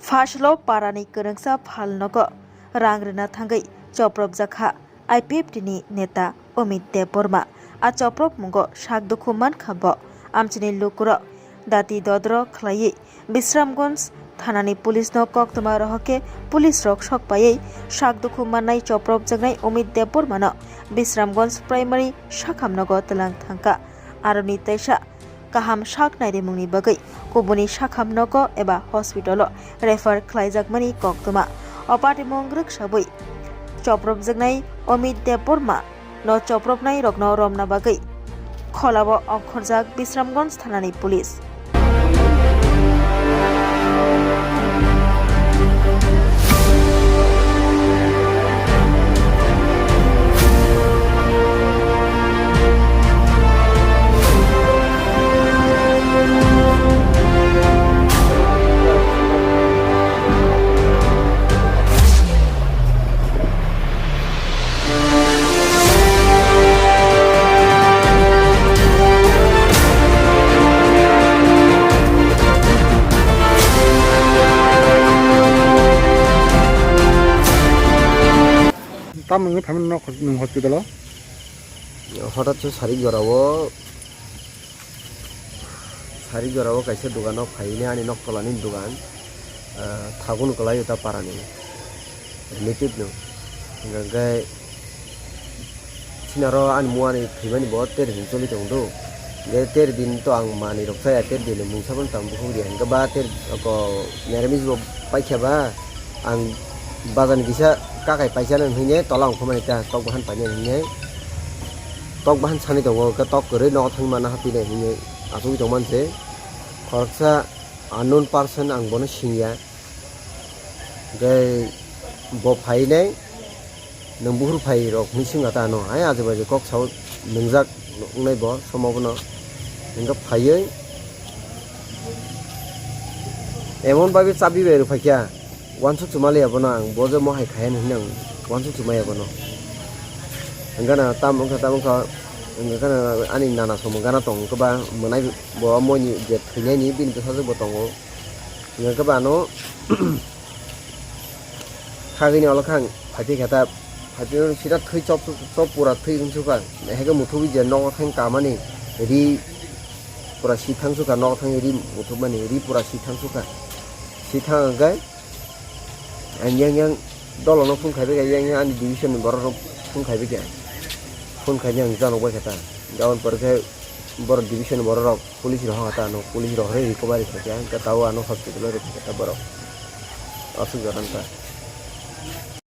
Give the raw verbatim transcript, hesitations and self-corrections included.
Phasalo parani kwrwngsa phalnogo rang rwna thangwi chopropjak kha I P F T ni neta Omit Debbarma. A chopropmungo sak dukhu mankha bo. Amchini lukurok dati dodro khlaiwi Bisramganj thanani police no koktwma rohor khe police rok sok paiwi sak dukhu mannai chopropjaknai Omit Debbarma no Bisramganj Primary sakhamnogo twlang thangkha. Aroni teisa kaham sak nairwmungni bagwi kubuni sakham nogo eba hospital-o refer khlaijakmani koktwma. O patimung rwksabwi chopropjaknai Omit Debbarma no chopropnai rokno romna bagwi kholao ongkhorjak Bisramganj thanani police. Tamo wngwi phaimani nok hos-, nwng hospital-o? Hotat se sarik jora o, sarik jora o kaisa dogan o phaine ani nok tola ni dogan, ah, thagun kwlai o ta para ni relative no. Hingkha khe chini aro ani mua ni thwimani bo ter din choli tong do. Hingkhe ter din to ang manwi rok chaya, ter din ni mungsa phano tang bukhuk riya. Hingkhe ba ter ko neramis bo paikha ba. Ang bazar ni kisa kakai paisa nang hine tola ongkhormani ta tok bahan painani hine tok bahan sani tongo, hwnkhe tok kwrwi nogo thangwi manna hapinai hine achugwi tongmani se. Khoroksa unknown person ang bono singya, hwnkhe bo phainai. Nwng buhur phai rok hinwi swngkha ta ano, hai aje baje kok sao nwngjak wngnai bo somo bono hwnkhe phaiwi emon bagwi chabi bai rw phaikha, uansuk chuma liya bono ang, bo je mohai khai hinwi ang uansuk chuma ya bono. Hwnkhe na tamo wngkha tamo wngkha, hwnkhe na ani nana somo gana tong wngkha ba mwnai bo moini je thwinaini bini bwsajwk bo tongo. Hingke ba ano khagini olo khang phaiphi khe ta, phaiphi sida thwi chop, chop pura thwi wng sukha. Hingke muthubwi je nogo thang kamani ri pura si thang sukha, nogo thang ri muthubmani ri pura si thang sukha. Si thang hingke ang yang yang dolono phone khaibai kha, yang yang ani division ni borok rok phone khaibai kha. Phone khaina ang janok bai kha ta. Jabon pore khe borok division borok rok police rok hwnka ta ano, police rok hwnwi recovery khaikha, hwnkhe tabuk ano hospital o rwkha khe ta borok aswk jora wngkha.